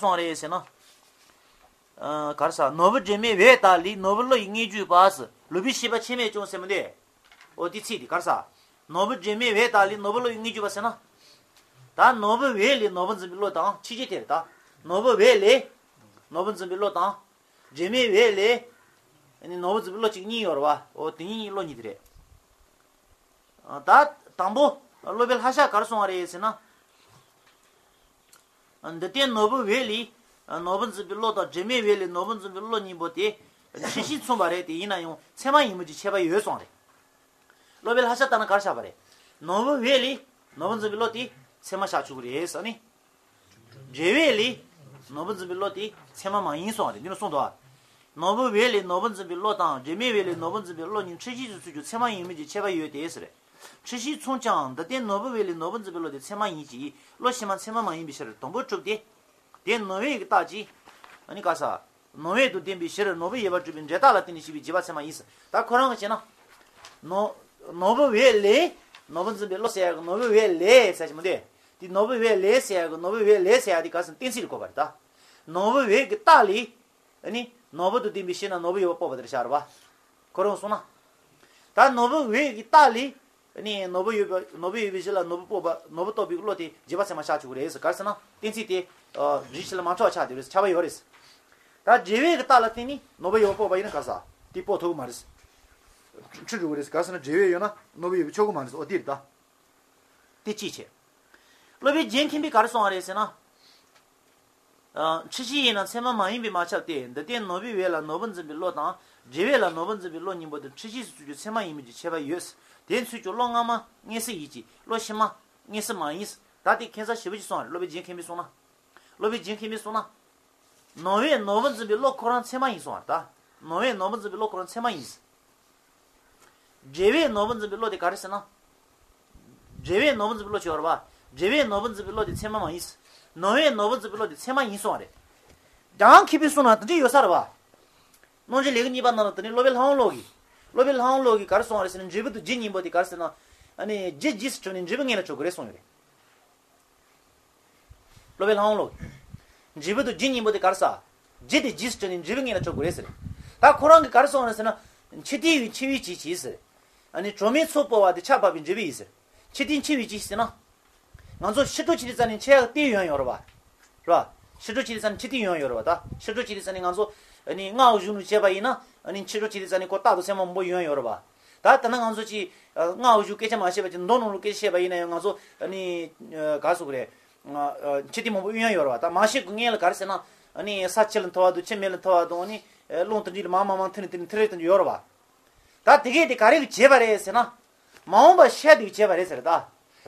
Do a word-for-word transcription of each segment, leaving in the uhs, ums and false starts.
སོང་རེད་ཟེར་ན། ཨ། ག་རེ་ཟེར། ནོར་བུ་དྲི་མེད་འོད་དག་ལས། ནོར་བུ་བློ་ཡི་དངོས་རྒྱུ་པ་ཟེར། ལུགས་པའི་ཤེས་པ་ཆེན་མོས་ཀྱང་ཟེར་མི་འདུག་འོ་དེ་ཚིག་དེ་ག་རེ་ཟེར། ནོར་བུ་དྲི་མེད་འོད་དག་ལས། ནོར་བུ་བློ་ཡི་དངོས་རྒྱུ་པ་ཟེར་ན། ད་ནོར་བུ་འོད་ལས་ནོར་བུ་འཛིན་པའི་བློ་དང་ཕྱི་རྒྱལ་དེ་རེད་ད། ནོར་བུ་འོད་ལས་ནོར་བུ་འཛིན་པའི་བློ་དང་། དྲི་མེད་འོད་ལས་ནི་ནོར་བུ་འཛིན་པའི་བློ་གཅིག་གཉིས་ཡོད་རེད་བ། འོ་དེ་གཉིས་གཉིས་བློ་གཉིས་དེ་རེད། ད་དང་པོ་སློབ་དཔོན་ལྷ་ཞྭ་ག་རེ་གསུངས་པ་རེད་ཟེར་ན། འདི་ལྟའི་ནོར་བུ་འོད་ལས་ནོར་བུ་འཛིན་པའི་བློ་དང་། དྲི་མེད་འོད་ལས་ནོར་བུ་འཛིན་པའི་བློ་གཉིས་པོ་དེ་འཁྲུལ་གཞིས་མཚུངས་པ་རེད་དེ། ཡིན་ན་ཡང་ཚད་མ་ཡིན་མིན་གྱི་ཁྱད་པར་ཡོད་གསུངས་རེད། སློབ་དཔོན་ལྷ་ཞྭ་ལྟར་ན་ག་རེ་བྱ་བ་རེད། ནོར་བུ་འོད་ལས་ནོར་བུ་འཛིན་པའི་བློ་དེ་ཚད་མ་བཞག་ཆོག་གི་རེད་ཟེར་ནི། དྲི་མེད་འོད་ལས་ནོར་བུ་འཛིན་པའི་བློ་དེ་ཚད་མ་མ་ཡིན་གསུངས་པ་རེད། འདི་ནི་གསུངས་འདུག་ཨ། ནོར་བུ་འོད་ལས་ནོར་བུ་འཛིན་པའི་བློ་དང་། དྲི་མེད་འོད་ལས་ནོར་བུ་འཛིན་པའི་བློ་གཉིས་འཁྲུལ་གཞིས་སུ་ཚུད་ཀྱང་ཚད་མ་ཡིན་མིན་གྱི་ཁྱད་པར་ཡོད་དེ་ཟེར། འཁྲུལ་གཞིས་མཚུངས་ཀྱང་འདི་ལྟའི་ནོར་བུ་འོད་ལས་ནོར་བུ་འཛིན་པའི་བློ་དེ་ཚད་མ་ཡིན་གྱི། བློ་ཕྱི་མ་ཚད་མ་མ་ཡིན་པའི་ཕྱིར། དང་པོ་གྲུབ་སྟེ། དེ་ནོར་བུ་འོད་ཀྱི་རྟགས་ཀྱིས། ཨ་ནི་ག་རེ་ཟེར། ནོར་བུ་འོད་དུ་བསྟན་པའི་ཕྱིར། ནོར་བུ་ཡོད་པར་གྲུབ་པའི་འབྲས་རྟགས་ལ་བརྟེན་ནས་བྱས་པའི་རྗེས་དཔག་ཚད་མ་ཡིན་ཟེར། ད་ཁོ་རང་གིས་བྱས་ན། ནོར་ནོར་བུ་འོད་ལས་ནོར་བུ་འཛིན་པའི་བློ་ཟེར་ཡག་གི་ནོར་བུ་འོད་ལས་ཟེར་གྱི་མི་འདུག་དེ་ནོར་བུ་འོད་ལས་ཟེར་ཡག་གི་ནོར་བུ་འོད་ལས་ཟེར་ཡག་དེ་ག་རེ་ཟེར་ན་གཏན་ཚིགས་ལ་གོ་བ་རེད་ད། ནོར་བུ་འོད་ཀྱི་རྟགས་ལས། ཨ་ནི་ནོར་བུ་དུ་ལྡན་པའི་ཕྱིར་ན་ནོར་བུ་ཡོད་པ་སྤོབས་པ་དེར་བྱ་རེད་བ། ཁོ་རང་གསུངས་ན། ད་ནོར་བུ་འོད་ཀྱི་རྟགས་ལས། ཨ་ནི་ནོར་བུ་ཡོད་པ་ནོར་བུ་ཡོད་པའི་གཞི་ལ་ནོར་བུ་སྤོབས་པ་ནོར་བུ་རྟོགས་པའི་བློ་དེ་རྗེས་དཔག་ཚད་མ་བཞག་ཆོག་གི་རེད་ཟེར། ག་རེ་ཟེར་ན་གཏན་ཚིགས་དེ། ཨ། རེ་ཞིག་ལ་མ་འཕྲོག་ཆགས་བསྡད་རེད། ཁྱབ་པ་ཡོད་རེད། ད་འབྲས་བུ་ཡོད་ཀྱི་རྟགས་ལ་བརྟེན་ནས་ནོར་བུ་ཡོད་པ་སྤོབས་པ་ཡིན་ན་ག་རེ་ཟེར། དེ་སྤོབས་ཐུབ་ཀྱི་མ་རེད། འཁྲུལ་འགྲོ་གི་རེད། ག་རེ་ཟེར་ན་འབྲས་བུ་ཡོད་ན་ནོར་བུ་ཡོད་པས་ཆོག་གི་མ་རེད། འོ་དེ་རེད་ད། དེ་གཅིག་བྱས། སློབ་དཔོན་རྒྱན་མཁན་པོས་ག་རེ་གསུངས་པ་རེད་ཟེར་ན། ཨ། འཁྲུལ་གཞི་ཡིན་ན་ཚད་མ་མ་ཡིན་པས་མ་ཁྱབ་སྟེ། འདི་ལྟའི་ནོར་བུའི་འོད་ལ་ནོར་བུ་འཛིན་པའི་བློ་དང་། འབྲས་བུ་ལ་ནོར་བུ་འཛིན་པའི་བློ་གཉིས་པོ་དེ་འཁྲུལ་གཞིས་སུ་ཚུད་ཀྱང་ཚད་མ་ཡིན་མིན་གྱི་ཁྱད་པར་ཡོད། དེ་ཚུད་ཀྱང་བློ་སྔ་མ་དངོས་སུ་ཡིན་གྱི། བློ་ཕྱི་མ་དངོས་སུ་མ་ཡིན། ད་དེ་ཁྱད་མཚར་ཞེ་པོ་ཅིག་གསུངས་པ་རེད། སློབ་དཔོན་རྒྱན་མཁན་པོས་གསུངས་ན། སློབ་དཔོན་རྒྱན་མཁན་པོས་གསུངས་ན། ནོར་བུས་ནོར་བུ་འཛིན་པའི་བློ་ཁོ་རང་ཚད་མ་ཡིན་གསུངས་པ་རེད་ད། ནོར་བུས་ནོར་བུ་འཛིན་པའི་བློ་ཁོ་རང་ཚད་མ་ཡིན། འབྲས་བུས་ནོར་བུ་འཛིན་པའི་བློ་དེ་ག་རེ་ཟེར་ན། འབྲས་བུས་ནོར་བུ་འཛིན་པའི་བློ་ཅིག་ཡོད་རེད་བ། འབྲས་བུས་ནོར་བུ་འཛིན་པའི་བློ་དེ་ཚད་མ་མ་ཡིན། ནོར་བུས་ནོར་བུ་འཛིན་པའི་བློ་དེ་ཚད་མ་ཡིན་གསུངས་པ་རེད། རྒྱན་མཁན་པོས་གསུངས་ན་དེ་འདྲ་ཡོད་ས་རེད་བ། རྣམ་འབྱེད་ལེའུ་གཉིས་པ་ནང་ལ་དེ་ནས་སློབ་དཔོན་ལྷ་དབང་བློ་གིས། སློབ་དཔོན་ལྷ་དབང་བློ་གིས་ག་རེ་གསུངས་པ་རེད་ཟེར་ན། འབྲས་བུ་དང་རྒྱུ་གཉིས་པོ་དེ་ག་རེ་ཟེར་ན། ཨ་ནི་རྒྱུ་རྗེས་སུ་གྲུབ་ནས་འབྲས་བུ་དངོས་ལ་གྲུབ་དགོས་རེད་གསུངས་ཡོད་རེད། སློབ་དཔོན་ལྷ་དབང་བློ་གིས། འབྲས་བུ་དང་རྒྱུ་གཉིས་པོ་དེ་ག་རེ་ཟེར། རྒྱུ་དེ་རྗེས་སུ་གྲུབ་ནས་འབྲས་བུ་དངོས་ལ་གྲུབ་དགོས་རེད་ཟེར། ད་ཁོ་རང་གིས་ག་རེ་གསུངས་རེད་ཟེར་ན། འཆི་ལྟས་ཡང་འཆི་བས་བྱས་ཀྱི་ཟེར། ཨ་ནི་གྲོགས་མེད་ཚོགས་སྤོབས་པ་དེ་ཆགས་པ་པའི་འབྲས་བུ་ཡིན་ཟེར། འཆི་ལྟས་འཆི་བས་བྱས་ཟེར་ན། ང་ཚོ་ཤི་འཕྲོ་བྱེད་དུས་ཙམ་ནས་འཆི་ཡག་གི་ལྟས་ཡོང་ཡོད་རེད་བ། རེད་བ། ཤི་འཕྲོ་བྱེད་དུས་ཙམ་ནས་འཆི་ལྟས་ཡོང་ཡོད་རེད་བ། ད་ཤི་འཕྲོ་བྱེད་དུས་ཙམ་ནས་ང་ཚོ་ཨ་ནི་སྔ་དྲོ་གཞོན་དྲོ་བྱས་པ་ཡིན་ན། ཨ་ནི་ཤི་འཕྲོ་བྱེད་དུས་ཙམ་ནས་ཁོ་རྟག་ཏུ་སེམས་པ་མང་པོ་ཡོང་ཡོད་རེད་བ། ད་ད་ནང་ང་ཚོ་ཅིག་ཨ། སྔ་དྲོ་གཞོན་དྲོ་སྐད་ཆ་མ་བཤད་པ་ཅིག་མདོ་ནང་ལོགས་སྐད་ཆ་བཤད་པ་ཡིན་ན་ཡང་ང་ཚོ་ཨ་ནི་ཨ། ག་རེ་ཟེར་དགོས་རེད། ཨ། ཨ། འཆི་ལྟས་མང་པོ་གཡོལ་ཡོད་རེད་བ། ད་མ་ཤི་གི་སྔོན་ལ་ག་རེ་ཟེར་ན། ཨ་ནི་ས་ཆུ་ལ་འཐོར་བ་དང་ཆུ་མེ་ལ་འཐོར་བ་དང་། ཨ་ནི་རླུང་དེ་འདྲ་ལ་མར་མར་མར་འཐེན་ནས་འཐེན་ནས་འཐེན་རེས་དེ་འདྲ་ཡོད་རེད་བ། ད་དེ་གས་དེ་ག་རེ་གིས་བྱས་པ་རེད་ཟེར་ན། མ་འོངས་པ་ཤེས་དེ་གིས་བྱས་པ་རེད་ཟེར་ད།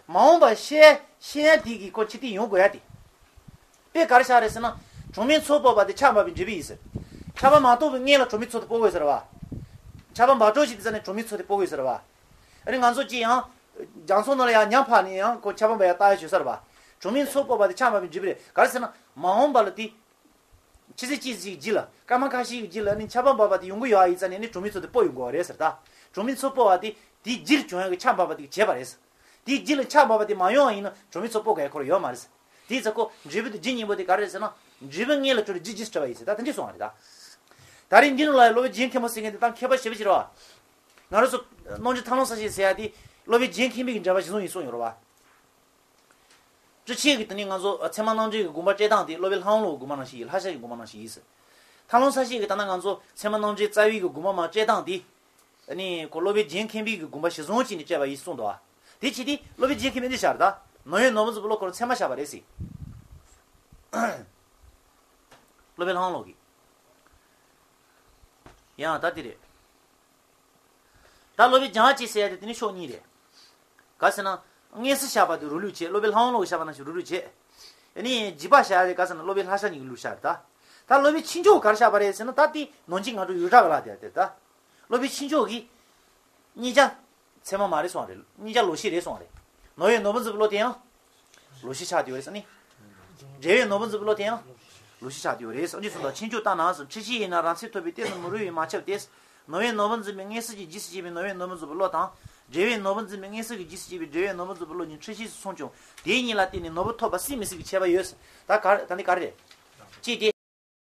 མ་འོངས་པ་ཤེས་ཤེས་ཡ་དེ་གིས་ཁོ་འཆི་ལྟས་ཡོང་དགོས་ཡ་དེ། དཔེ་ག་རེ་བཞག་རེད་ཟེར་ན། གྲོགས་མེད་ཚོགས་སྤོབས་པ་དེ་ཆགས་པ་པའི་འབྲས་བུ་ཡིན་ཟེར། ཆགས་པ་མ་རྟོགས་པའི་སྔོན་ལ་གྲོགས་མེད་ཚོགས་དེ་སྤོབས་དགོས་ཟེར་བ། ཆགས་པ་འབག་འགྲོ་བྱེད་དུས་ཙམ་ནས་གྲོགས་མེད་ཚོགས་དེ་སྤོབས་དགོས་ཟེར་བ། ཨ་ནི་ང་ཚོ་ཅིག་ཡང་། རྒྱ་མཚོ་ནང་ལ་ཡང་ཉ་ཕབ་ནས་ཡང་ཁོ་ཆགས་པ་འབག་ཡ་ལྟ་ཡ་བྱེད་ས་རེད་བ། གྲོགས་མེད་ཚོགས་སྤོབས་པ་དེ་ཆགས་པ་པའི་འབྲས་བུ་རེད། ག་རེ་ཟེར་ན། མ་འོངས་པ་ལ་དེ། ཆུ་ཚོད་གཅིག་ཅིག་རྗེས་ལ། སྐར་མ་ཁ་ཤས་ཀྱི་རྗེས་ལ་ནི་ཆགས་པ་འབག་པ་དེ་ཡོང་གི་ཡོད་ཨ་ཡིན་ཙང་ནས་ནི་གྲོགས་མེད་ཚོགས་དེ་སྤོ་ཡོང་དགོས་པ་རེད་ཟེར་ད། གྲོགས་མེད་ཚོགས་སྤོ་བ་དེ་དེའི་རྗེས་ལ་བྱུང་ཡག་གི་ཆགས་པ་འབག་པ་དེ་བྱས་པ་རེད་ཟེར། དེའི་རྗེས་ལ་ཆགས་པ་འབག་པ་དེ་མ་ཡོང་བ་ཡིན་ན་གྲོགས་མེད་ཚོགས་སྤོ་དགོས་ཡག་ཁོ་རང་ཡོད་མ་རེད་ཟེར། དེའི་ཚེ་ཁོ་འབྲས་བུ་དང་རྒྱུ་གཉིས་པོ་དེ་ག་རེ་རེད་ཟེར་ན། འབྲས་བུ་དངོས་ལ་གྲུབ་རེད། རྒྱུ་རྗེས་སུ་གྲུབ་པ་ཡིན་ཟེར། ད་དེ་འདྲས་གསུངས་པ་རེད་ད། ད་རེས་འདི་ནང་ལ་སློབ་དཔོན་རྒྱན་མཁན་པོ་ཟེར་མཁན་དེ་ད་མཁས་པ་ཞེ་པོ་ཅིག་རེད་བ། ང་རང་ཚོ་རྣམ་འབྱེད་ཐར་ལམ་གསལ་བྱེད་ཟེར་ཡ་དེ་སློབ་དཔོན་རྒྱན་མཁན་པོ་གི་འགྲེལ་པ་གཞིར་བཟུང་ཡིན་གསུངས་ཡོད་རེད་བ། སྤྱི་ཆིངས་ཀྱི་དེ་ནས་ང་ཚོ་ཚད་མ་རྣམ་འགྲེལ་གྱི་དགོངས་པ་བཅད་སྟངས་དེ་སློབ་དཔོན་ལྷ་དབང་བློའི་དགོངས་པ་ནང་བཞིན་ཡིན། ལྷ་ཞྭ་གི་དགོངས་པ་ནང་བཞིན་ཡིན་ཟེར། ཐར་ལམ་གསལ་བྱེད་ཀྱི་ད་ལྟ་ང་ཚོ་ཚད་མ་རྣམ་འགྲེལ་རྩ་བའི་གི་དགོངས་པ་མར་བཅད་སྟངས་དེ། ཨ་ནི་ཁོ་སློབ་དཔོན་རྒྱན་མཁན་པོའི་གི་དགོངས་པ་གཞིར་བཟུང་བྱས་ནས་བཅད་པ་ཡིན་གསུངས་འདུག་ཨ། དེ་བྱས་ཏེ་སློབ་དཔོན་རྒྱན་མཁན་པོས་འདི་བཞག་རེད་ད། ནོར་བུས་ནོར་བུ་འཛིན་པའི་བློ་ཁོ་རང་ཚད་མ་བཞག་པ་རེད་ཟེར། སློབ་དཔོན་ལྷ་དབང་བློ་གིས། ཡང་ད་དེ་རེད། ད་སློབ་དཔོན་རྒྱན་ཅིག་ཟེར་ཡ་དེ་དེ་ནི་ཕྱོགས་གཉིས་རེད། ག་ཟེར་ན། དངོས་སུ་བཞག་པ་དེ་རུ་ལུགས་བྱེད། སློབ་དཔོན་ལྷ་དབང་བློ་གིས་བཞག་པ་ནང་བཞིན་རུ་ལུགས་བྱེད། ཨ་ནི་རྗེས་དཔག་བཞག་ཡ་དེ་ག་ཟེར་ན་སློབ་དཔོན་ལྷ་ཞྭ་གཉིས་ཀྱི་ལུགས་བཞག་རེད་ད། ད་སློབ་དཔོན་ཆོས་མཆོག་ག་རེ་བཞག་པ་རེད་ཟེར་ན། ད་དེ་ནོར་འཁྱུག་ངང་དུ་ཡུལ་བྲག་ག་ལ་དེ་དེ་ད། སློབ་དཔོན་ཆོས་མཆོག་གིས། གཉིས་ཆ། ཚད་མ་མ་རེད་གསུངས་རེད། གཉིས་ཆ་ལོག་ཤེས་རེད་གསུངས་རེད། ནོར་བུས་ནོར་བུ་འཛིན་པའི་བློ་དེ་ཡང་། ལོག་ཤེས་ཆགས་བསྡད་ཡོད་རེད་ཟེར་ནི། འབྲས་བུས་ནོར་བུ་འཛིན་པའི་བློ་དེ་ཡང་། ལོག་ཤེས་ཆགས་བསྡད་ཡོད་རེད་ཟེར་ནི་གསུངས་དང་། ཆོས་མཆོག་ལྟར་ན་ཟེར། འཁྲུལ་གཞི་ཡིན་ན་རང་ཚད་ཐོབ་པའི་གཏན་ལ་མི་རུང་བས་མ་ཁྱབ་སྟེ། ནོར་བུས་ནོར་བུ་འཛིན་པའི་མངོན་སུམ་གྱི་རྗེས་སུ་སྐྱེས་པའི་ནོར་བུས་ནོར་བུ་འཛིན་པའི་བློ་དང་། འབྲས་བུས་ནོར་བུ་འཛིན་པའི་མངོན་སུམ་གྱི་རྗེས་སུ་སྐྱེས་པའི་འབྲས་བུས་ནོར་བུ་འཛིན་པའི་བློ་གཉིས་འཁྲུལ་གཞིས་སུ་མཚུངས་ཀྱང་། དེ་གཉིས་ལ་བརྟེན་ནས་ནོར་བུ་ཐོབ་པ་སྲིད་མི་སྲིད་ཀྱི་ཁྱད་པར་ཡོད་ཟེར། ད་ག་ད་འདི་ག་རེ་ གཅིག་དེ།